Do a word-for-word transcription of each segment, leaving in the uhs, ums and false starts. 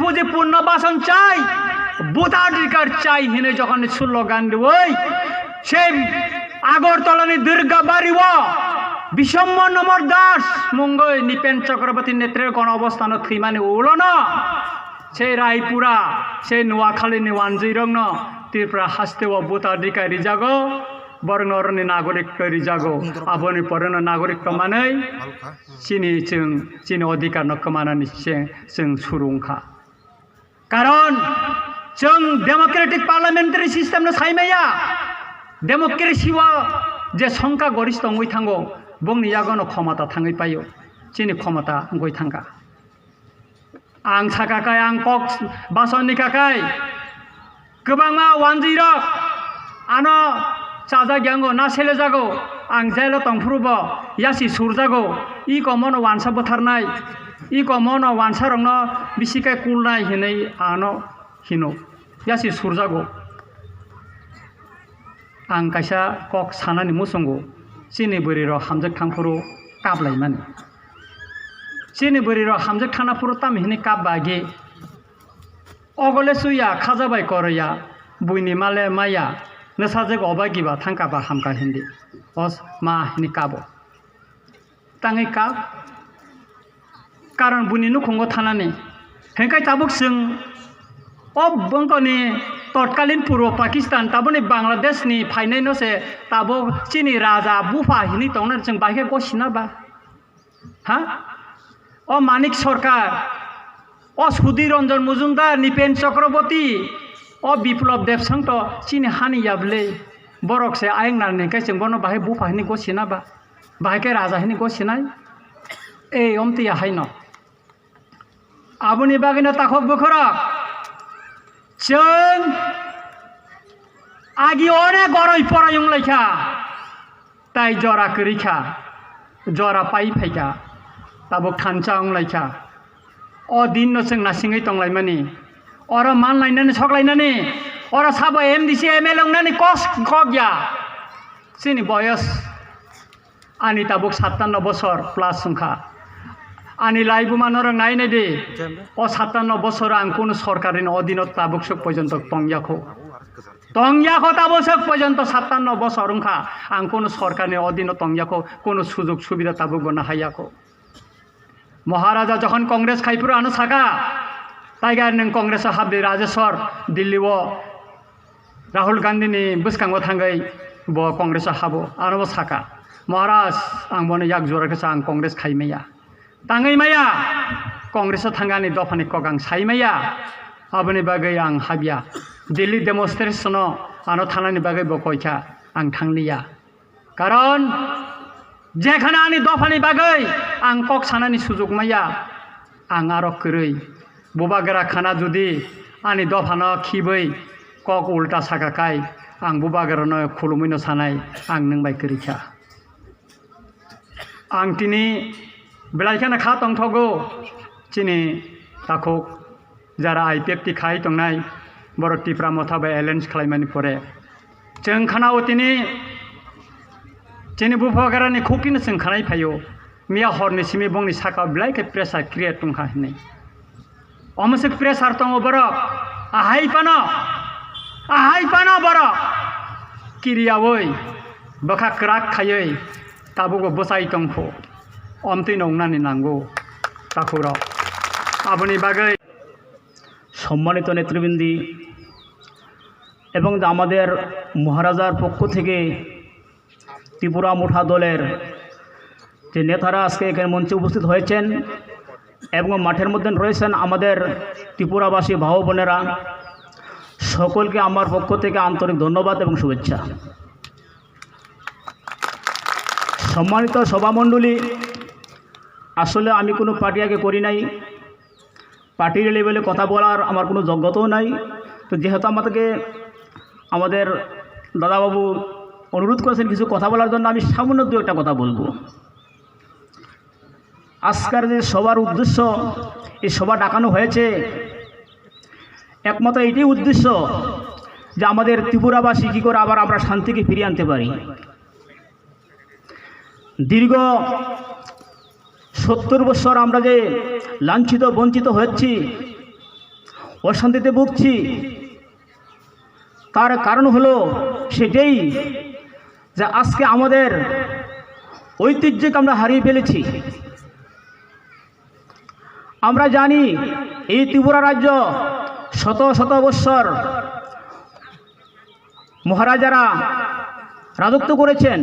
Buji purno bason chai, voter adhikar chai hinwi jokhon slogan rwui se Agartala ni Durga Bari o Bishamma Namar Das mungwi Nipen Chakraborty netre gono obostano thwimani ulono se Raipura, se Noakhali ni wanjwi rokno Tripura haste o voter adhikar rijago, borokno oroni nagorik rijago, aboni poreno nagorik tongmanwi chini chwng chini odhikar no kwmanani se chwng suru wngkha. Karon chwng democratic parliamentary system no saimaya, democracy o je songkha gorish tongwi thango, bongni yago no khomota thangwi paio, chini khomota wngwi thangkha. Ang saka kai, ang kok basoni kakai. Kwbangma wanjwi rok ano chajak yango na selejago, ang jailo tongphuru bo yasi surjago, i komono wansa bwtharnai, i komono wansa rokno bisi kai kulnai hinwi ano hino, yasi surjago. Ang kaisa kok sanani muchungo, chini bwrwi rok hamjak thangphuru kaplaimani. Chini bwrwi rok hamjak thana phuru tamo hini kap bagi. Ogole chuya khaja bai koroya, buini male maya, nwsajwk oba giba thangka ba hamka hindi. Os ma hini kabo. Tangwi kap. Karon buini nukhungo thanani. Hengkai tabuk chwng o bongkoni totkalin purbo Pakistan tabukni Bangladesh ni phainai no se tabuk chini raja bupha hini tongnani chwng bahai khe gosina ba. Ha? O Manik Sarkar, o Sudhir Ranjan Majumdar, Nipen Chakraborty, o Biplab Debsang to chini hani ya bwle. Borok se ayang nang neng khe chwng bono bahai bupha hini gosina ba? Bahai khe raja hini gosinai? Ei, omtwi ya haino. Aboni bagwino takhuk bukhurok, chwng agi onek goroi poroi wng lai kha. Tai jora kwrwi kha, jora pai phai kha, tabuk thansa wng lai kha. O din no chwng nasingwi tong lai mani, oro man lainani, sok lainani, oro sabo M D C, M L A wngnani kos kok ya. Chini boyos ani tabuk sattanno bosor plus wng kha. Ani laibuma norok nai nai di, o sattanno bosor ang kunu sorkarni odino tabuk sok porjonto tong ya kho. Tong ya kho tabuk sok porjonto sattanno bosor wng kha, ang kunu sorkarni odino tong ya kho, kunu sujog subida tabuk bo nahai ya kho. Maharaja jokhon Congress khai phuru ano saka, "Tiger nwng Congress o hap di, Rajeshwar Delhi o Rahul Gandhi ni bwskango thangwi bo Congress o habo," ano bo saka, "Maharaj, ang bono yak jora khe sa, ang Congress khai maya." Tangwi maya, Congress o thangani dophani kok ang sai maya, aboni bagwi ang habya. Delhi demonstration o ano thanani bagwi bo koikha, ang thangliya. Karon jekhana ani dophani bagwi ang kok sanani sujug maya, ang aro kwrwi. Bubagra khana judi ani dophano khibwi kok ulta saka kai, ang bubagrano khulumwino sanai, ang nwng bai kwrwi kha. Ang tini belai kheno kha tongthogo, chini takhuk jara I P F T khai tongnai, borok Tipra Motha bai alliance khlaimani pore. Chwng khanao tini, chini bubagrani khukino chwng khanai phaio, miya horni simi bongni sakao belai khe pressure create tongkha hinwi. Omo se pressure tongo borok. Ahai phano, ahai phano borok kiriyaui, bwkha kwrak khaiwi tabukbo bwchai tongkho. Omtwi nongnani nango, takhukrok. Aboni bagwi সম্মানিত নেতৃবৃন্দি এবং আমাদের মহারাজার পক্ষ থেকে ত্রিপুরা মোঠা দলের যে নেতারা আজকে এখানে মঞ্চে উপস্থিত হয়েছেন এবং মাঠের মধ্যে রয়েছেন আমাদের ত্রিপুরাবাসী ভাই বোনেরা, সকলকে আমার পক্ষ থেকে আন্তরিক ধন্যবাদ এবং শুভেচ্ছা। সম্মানিত সভামণ্ডলী, আসলে আমি কোনো পার্টি আগে করি নাই, পার্টির লেভেলে কথা বলার আমার কোনো যোগ্যতাও নাই। তো যেহেতু আমাদেরকে আমাদের দাদাবাবু অনুরোধ করেছেন কিছু কথা বলার জন্য, আমি সামান্য দু একটা কথা বলবো। আজকের যে সভার উদ্দেশ্য, এই সভা ডাকানো হয়েছে একমাত্র এটাই উদ্দেশ্য যে আমাদের ত্রিপুরাবাসী কী করে আবার আমরা শান্তিকে ফিরিয়ে আনতে পারি। দীর্ঘ সত্তর বছর আমরা যে লাঞ্ছিত বঞ্চিত হচ্ছি, অশান্তিতে ভুগছি, তার কারণ হলো সেটাই যে আজকে আমাদের ঐতিহ্যকে আমরা হারিয়ে ফেলেছি। আমরা জানি এই ত্রিপুরা রাজ্য শত শত বৎসর মহারাজারা রাজত্ব করেছেন,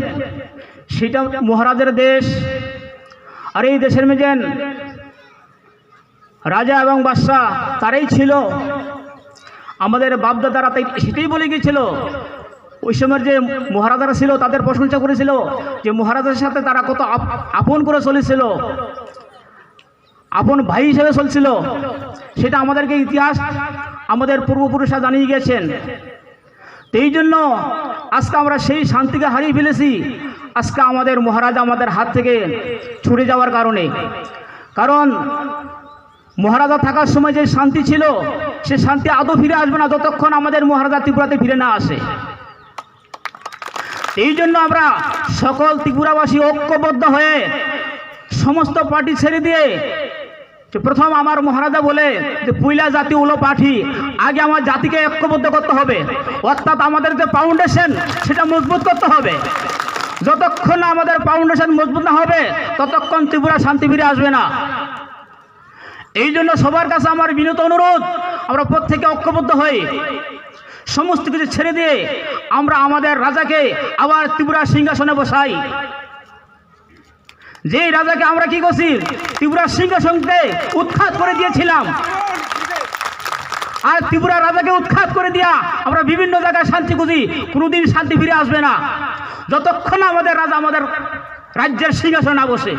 সেটা মহারাজার দেশ। আর এই দেশের মেজেন রাজা এবং বাদশাহ তারাই ছিল। আমাদের বাপদাদারা তাই সেটাই বলে গিয়েছিল। ওই সময় যে মহারাজারা ছিল, তাদের প্রশংসা করেছিল যে মহারাজার সাথে তারা কত আপ-, আপন করে চলেছিল, আপন ভাই হিসেবে চলছিল। সেটা আমাদেরকে ইতিহাস, আমাদের পূর্বপুরুষরা জানিয়ে গেছেন। তো এই জন্য আজকে আমরা সেই শান্তিকে হারিয়ে ফেলেছি, আজকে আমাদের মহারাজা আমাদের হাত থেকে ছুটে যাওয়ার কারণে। কারণ মহারাজা থাকার সময় যে শান্তি ছিল, সে শান্তি আদৌ ফিরে আসবে না, যতক্ষণ আমাদের মহারাজা ত্রিপুরাতে ফিরে না আসে। এই জন্য আমরা সকল ত্রিপুরাবাসী ঐক্যবদ্ধ হয়ে সমস্ত পার্টি ছেড়ে দিয়ে যে প্রথম আমার মহারাজা বলে যে পয়লা জাতি হলো পার্টি, আগে আমার জাতিকে ঐক্যবদ্ধ করতে হবে, অর্থাৎ আমাদের যে ফাউন্ডেশন সেটা মজবুত করতে হবে। যতক্ষণ না আমাদের ফাউন্ডেশন মজবুত না হবে, ততক্ষণ ত্রিপুরা শান্তি ফিরে আসবে না। এই জন্য সবার কাছে আমার বিনীত অনুরোধ, আমরা প্রত্যেকে ঐক্যবদ্ধ হই, সমস্ত কিছু ছেড়ে দিয়ে আমরা আমাদের রাজাকে আবার ত্রিপুরা সিংহাসনে বসাই। যে রাজাকে আমরা কি করছি, ত্রিপুরা সিংহাসনকে উৎখাত করে দিয়েছিলাম, আর ত্রিপুরা রাজাকে উৎখাত করে দিয়া আমরা বিভিন্ন জায়গায় শান্তি খুঁজি, কোনোদিন শান্তি ফিরে আসবে না, যতক্ষণ আমাদের রাজা আমাদের রাজ্যের সিংহাসনে না বসে।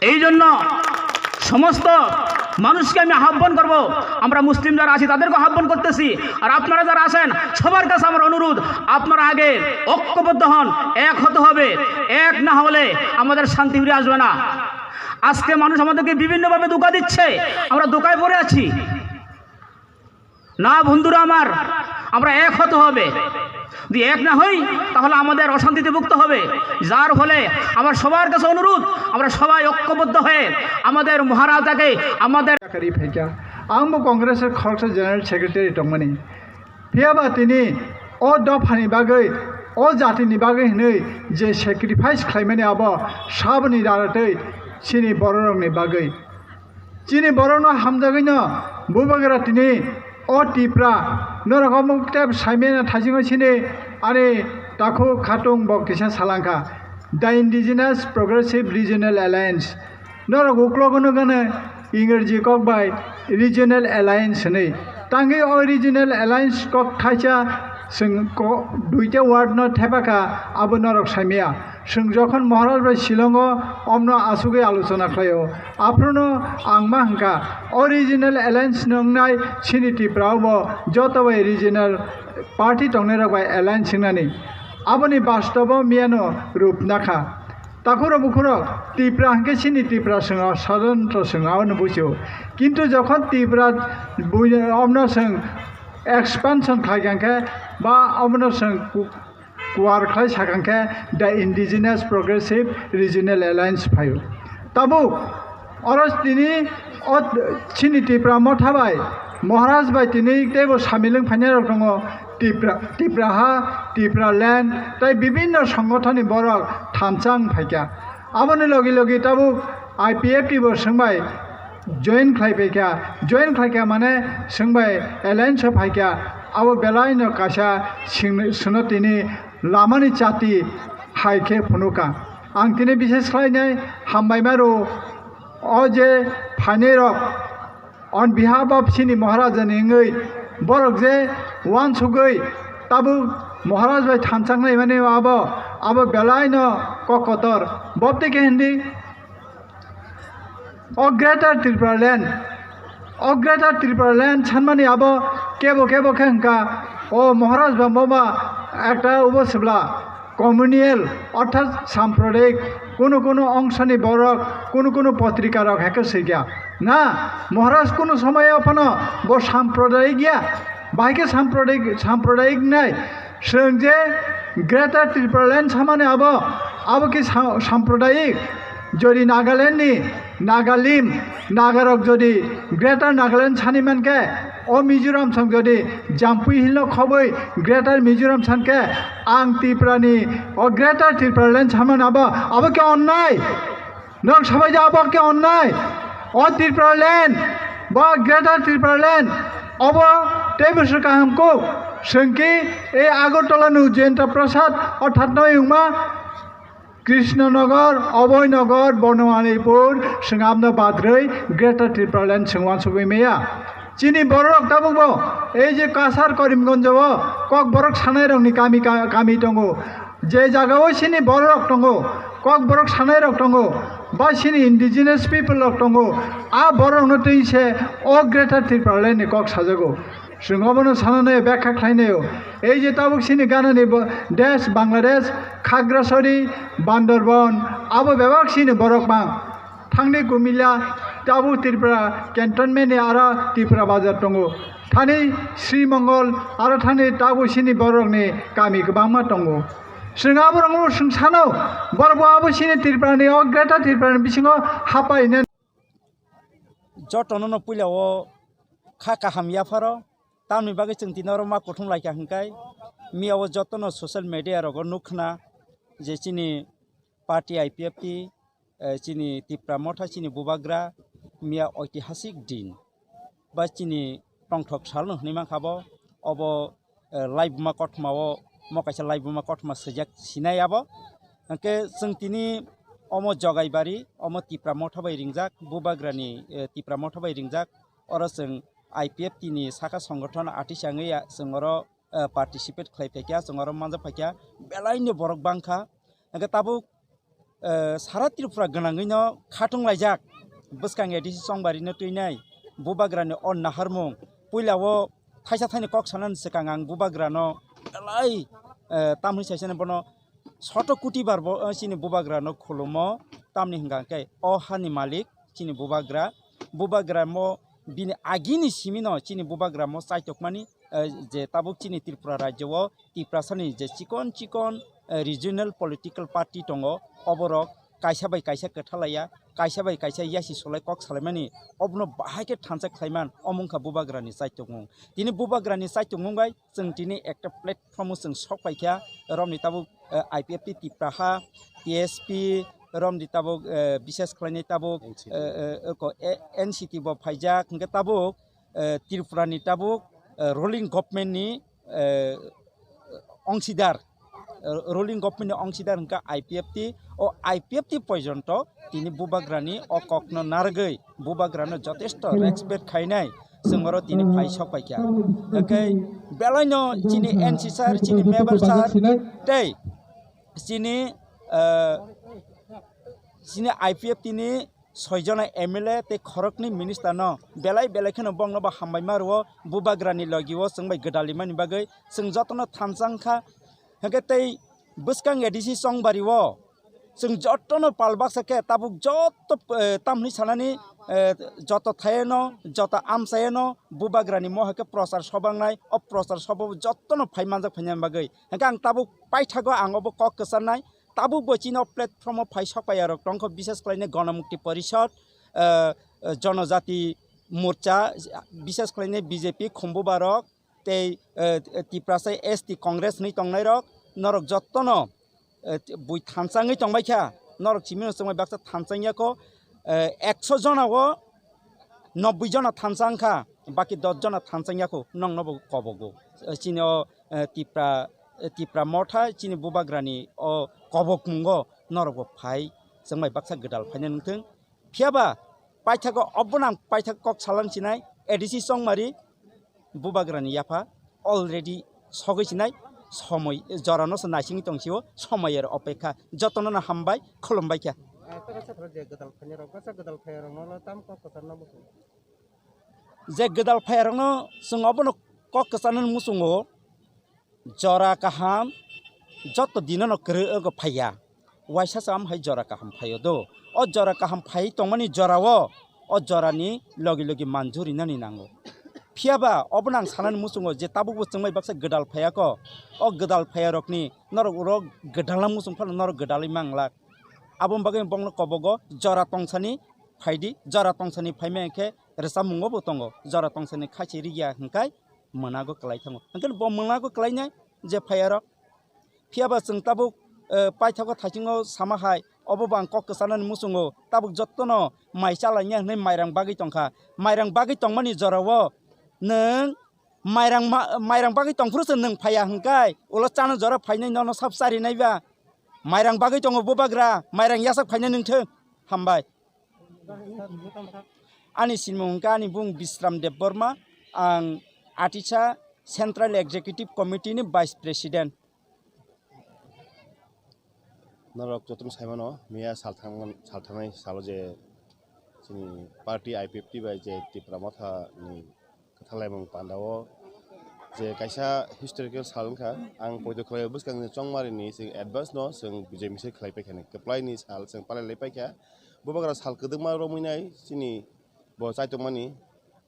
এই জন্য সমস্ত মানুষকে আমি আহ্বান করব, আমরা মুসলিম যারা আছি তাদেরকে আহ্বান করতেছি, আর আপনারা যারা আছেন সবার কাছে আমার অনুরোধ, আপনারা আগে ঐক্যবদ্ধ হন, এক হতে হবে। এক না হলে আমাদের শান্তি ফিরে আসবে না। আজকে মানুষ আমাদেরকে বিভিন্নভাবে ধোঁকা দিচ্ছে, আমরা ধোঁকায় পড়ে আছি। না বন্ধুরা আমার, আমরা এক হতে হবে। যদি এক না হই, তাহলে আমাদের অশান্তিতে ভুগতে হবে। যার ফলে আমার সবার কাছে অনুরোধ, আমরা সবাই ঐক্যবদ্ধ হয়ে আমাদের মহারাজাকে, আমাদের Kari phaikha. Ang bo Congress ni khoroksa General Secretary tongmani. Phiyaba tini o dophani bagwi, o jatini bagwi hinwi je sacrifice khlaimani abo saboni daratwi chini bororokni bagwi. Chini borokno hamjagwino bubagra tini o Tipra norok omo tep saimena thaisingo chini ani takhuk khatung bo kisa salangkha, The Indigenous Progressive Regional Alliance. Norok uklogo nukgano Ingreji kok bai Regional Alliance hinwi. Tangwi o Regional Alliance kok thaisa chwng ko-, duita word no thepakha, abo norok saimaya. Chwng jokhon Maharaj bai Shillong o omno asugwi alochona khlaio, aphuru no ang ma hwnkha, o Regional Alliance no wngnai chini Tripura o bo joto bai regional party tongnai rok bai alliance wngnani. Aboni bastobo miyano rup nakha. Takhurok bukhurok Tripura hwnkhe chini Tripura chwng o swadhantra chwng o ano buchio. Kintu jokhon Tripura bui-, omno chwng expansion khlai kha hwnkhe ba omono chwng ku-, kuar khlai sakha hwnkhe the Indigenous Progressive Regional Alliance phaio. Tabuk oro tini o chini Tipra motha bai Maharaj bai tini teibo samilwng phainai rok tongo. Tipra, Tipra ha, Tipra land tei bibinno songothoni borok thansa wng phaikha. Aboni logi logi tabuk I P F T bo swngbai join khlai phaikha, join khlaikha mane swngbai alliance o phaikha, abo belaino kaisa sing-, swngno tini lamani chati hai khe phunukha. Ang tini bises khlainai hambai maro o je phainai rok on behalf of chini Maharajani wngwi borok je uansugwi tabuk Maharaj bai thansa wnglaimani abo, abo belaino kok kotor. Bobtwi khe hindi. O Greater Tripura Land, o Greater Tripura Land sanmani abo kebo kebo khe hwnkha, o Maharaj ba boba ekta ubo sibla communal orthat sampradayik kunu kunu ongshoni borok kunu kunu potrika rok hai khe swikha. Na, Maharaj kunu somoyo phano bo sampradayik ya, bahai khe sampradayik, sampradayik nai. Chwng je Greater Tripura Land samani abo, abo khe sa-, sampradayik, jodi Nagaland ni Nagalim, Nagarok jodi Greater Nagaland sani mankhe, o Mizoram song jodi Jampui Hill no khoboi Greater Mizoram sankhe, ang Tripura ni o Greater Tripura Land samani abo, abo khe onnai. Nwng sabai ja abo khe onnai. O Tripura Land, bo Greater Tripura Land, obo tei bwswk kaham kuk. Swngki e Agartala nu Jayanta Prasad o thatnai wngma Krishnanagar, Abhaynagar, Bonomanipur, swngabno badrwi Greater Tripura Land swng wansugwi maya. Chini bororok tabukbo ei je Kasar Karimganj o Kokborok sanairokni kami ka-, kami tongo. Je jagao chini bororok tongo, Kokborok sanairok tongo, ba chini indigenous people rok tongo, a bororokno twi se o Greater Tripura Land ni kok sajago. Chwng obono sananai, bekha khlainai o. Ei je tabuk chini ganani bo-, desh Bangladesh, Khagrasari, Bandarban, abo bebak chini borok bang. Thangni Kumila, tabuk Tripura cantonment ni aro Tripura bazar tongo. Thani Sri Mongol, aro thani tabuk chini borokni kami kwbangma tongo. Chwng aborokno chwng sano, borok bo abo chini Tripura ni, o Greater Tripura ni bisingo hapai hwnwi. Jotono no puila o kha kaham yapharo, tamni bagwi chwng tini oro ma kuthum laikha hwnkhe, miya o jotono social media rogo nukkhna je chini party I P F T, eh, chini Tipra Motha chini bubagra miya oitihasik din ba chini tongthok salno hwnwi mankha bo, obo eh, laibuma kothoma o, mo kaisa laibuma kothoma swijak sinai abo. Hwnkhe chwng tini omo Jogaibari, omo Tipra Motha bai ringjak, bubagrani, eh, Tipra Motha bai ringjak, oro chwng I P F T ni saka songothon atisa wngwi ya, chwng oro, eh, participate khlai phaikha, chwng oro manjak phaikha, belaino borok bangkha. Hwnkhe tabuk eh, sara Tripura gwnangwino khatung laijak bwskang A D C chongbarino twinai bubagrani o naharmung. Puila o thaisa thaini kok sanani swkang ang bubagrano belai, eh, tamni saisani bono soto kuti bar bo, eh, chini bubagrano khulumo, tamni hwnkha khe o hani malik chini bubagra, bubagramo bini agini simino chini bubagramo chaitokmani, eh, je tabuk chini Tripura rajyo o Tiprasani je chikon chikon, eh, regional political party tongo, oborok kaisa bai kaisa kwthalaiya, kaisa bai kaisa yasi solai kok salaimani, obono bahai khe thansa khlaiman, omo wngkha bubagrani chaitokmung. Tini bubagrani chaitokmung bai chwng tini ekta platform o chwng sok paikha, romni tabuk, eh, I P F T Tipraha, T S P, romni tabuk, eh, bises khlainai tabuk, N C T. Eh, eh, oko, eh, N C T bo phaijak, hwnkhe tabuk, eh, Tripura ni tabuk, eh, ruling government ni, eh, ongsidar, eh, ruling government ni ongsidar hwnkha I P F T, o I P F T porjonto tini bubagrani o kokno narwgwi bubagrano jotesto respect khainai chwng oro tini phai sok paikha. Hwnkhe belaino chini N C sir, chini member sir tei chini, eh, chini I P F T ni soi jona M L A tei khoroknwi minister no belai belai kheno bongno bo hambai ma rwo, bubagrani logi o chwng bai gwdalwi mani bagwi chwng jotono thansa wngkha. Hwnkhe tei bwskang A D C chongbari o chwng jotono pal baksa khe tabuk joto, eh, tamni sanani, eh, joto thayeno, joto amchayeno bubagrani moha khe prochar soba wngnai, o prochar soba o jotono phai manjak phainani bagwi. Hwnkhe ang tabuk paithago ang obo kok kwcharnai, tabuk bo chini o platform o phai sok paiya rok tongkho, bises khlainai Ganamukti Porishad, eh, eh, Jonojati Morcha, bises khlainai B J P khumbuba rok, tei, eh, Tiprasa S T Congress hwnwi tongnai rok, norok jotono, eh, bui thansa wngwi tongbai kha, norok chimino chwngbai baksa thansa wngya kho, eh, ekso jona o noboi jona thansa wngkha, baki dos jona thansa wngya kho, nongno bo kobogo. Eh, chini o, eh, Tipra, eh, Tipra Motha chini bubagrani o kobokmungo norok bo phai chwngbai baksa gwdal phaina nungthwng. Phiya ba paithago obono ang paithak kok salang sinai, A D C chongmari bubagrani yapha already sogwi sinai, somoi jorano se naisingwi tong sio, somoyer opekha, jotono no hambai, khulumbai kha. Ah, tei kaisa je gwdal phainairok, kaisa gwdal phainairokno tam kok kwcharno muchung. Je gwdal phainairokno chwng obono kok kwcharnani muchungo, jora kaham joto dinono kwrwi wngwi phaiya. Waisa se am hai jora kaham phaio do. O jora kaham phai tongmani jorao o jorani logi logi manjuri nani nango. Phiya ba obono ang sanani muchungo je tabukbo chwngbai baksa gwdal phaiya kho. O gwdal phaiyarokni norok uro gwdalna muchung phano norok gwdalwi manglak. Aboni bagwi bongno kobogo jora tongsani phaidi, jora tongsani phaimai khe rwchapmungo bo tongo, jora tongsani khachi rigya hwnkhe mwnago kwlai thango. Hwnkhe bo mwnago kwlainai je phaiya rok. Phiya ba chwng tabuk, eh, paithago thaisingo sama hai, obo bo ang kok kwchanani muchungo, tabuk jottono mai chalaina hwnwi mairang bagwi tongkha. Mairang bagwi tongmani jorao nwng mairang ma-, mairang bagwi tongphuru se nwng phaiya hwnkhe, ulo chana jora phainai nono sab charinai ba. Mairang bagwi tongo bubagra, mairang yasak phainai nwng thung. Hambai. Ani sinmung hwnkhe ani bung Bisram Debbarma, ang Atisa Central Executive Committee ni Vice President. Norok jotono saimano, miya salthang-, salthangnai salo je chini party I P F T bai je Tipra Motha ni kwthalaimung pandao je kaisa historical sal wngkha. Ang poito khlai bwskangni chongmari ni chwng advance no chwng bijai misa khlai paikha ni kwplai ni sal chwng palai lai paikha. Bubagra sal kwdwkma romwi nai chini bo chaitokmani,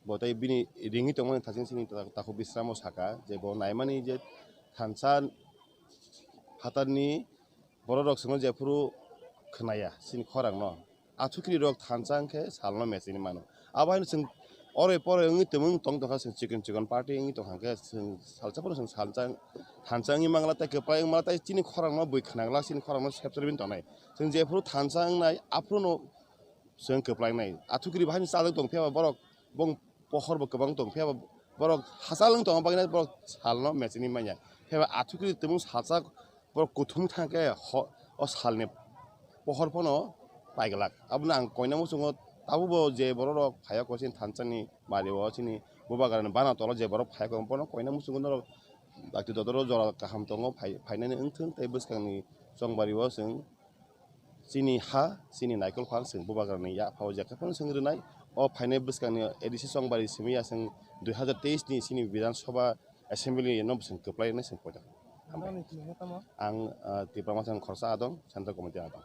bo tei bini ringwi tongmani thaching chini ta-, takhuk Bisramo saka je bo naimani je thansa phatarni bororok chwngno jephuru khwnaya chini khorangno. Athukiri rok thansa hwnkhe salno mechini mano. Abo haino chwng oroi poroi wngwi tongmung tong tongkha, chwng chikon chikon party wngwi tongkha hwnkhe chwng salsa phano chwng salsa thansa wngwi mangla tei kwplai wngmala tei chini khorangno bui khwnanglak, chini khorangno sepchar bini tongnai. Chwng jephuru thansa wngnai aphuru no chwng kwplainai. Athukiri bahai chajak tong phiya ba borok bong pohor bo kwbang tong phiya ba borok hachal wng tong bagwi borok salno mechini manya. Phiya ba athukiri tongmung salsa borok kuthum thangkhe ho-, o salni pohor phano paiglak. Abono ang koina muchungo tabukbo je borok rok phaiya kochini thansani bari o chini bubagrani bana tolo je borok phaiya kong bono koina muchungo norok dakti dodoro jora kaham tongo phai-, phainani wngthung tei bwskangni chongbari o chwng chini ha, chini naikolphang chwng bubagrani yaphao je khe phano chwng rwnai. O phainai bwskangni A D C chongbari simi ya chwng dui hazar teis ni chini Bidhan Sabha Assembly no chwng kwplai rwnai chwng poito. Hambai. Nini tini tamo? Ang, ah, Tipra Motha ni khoroksa adong, Central Committee adong.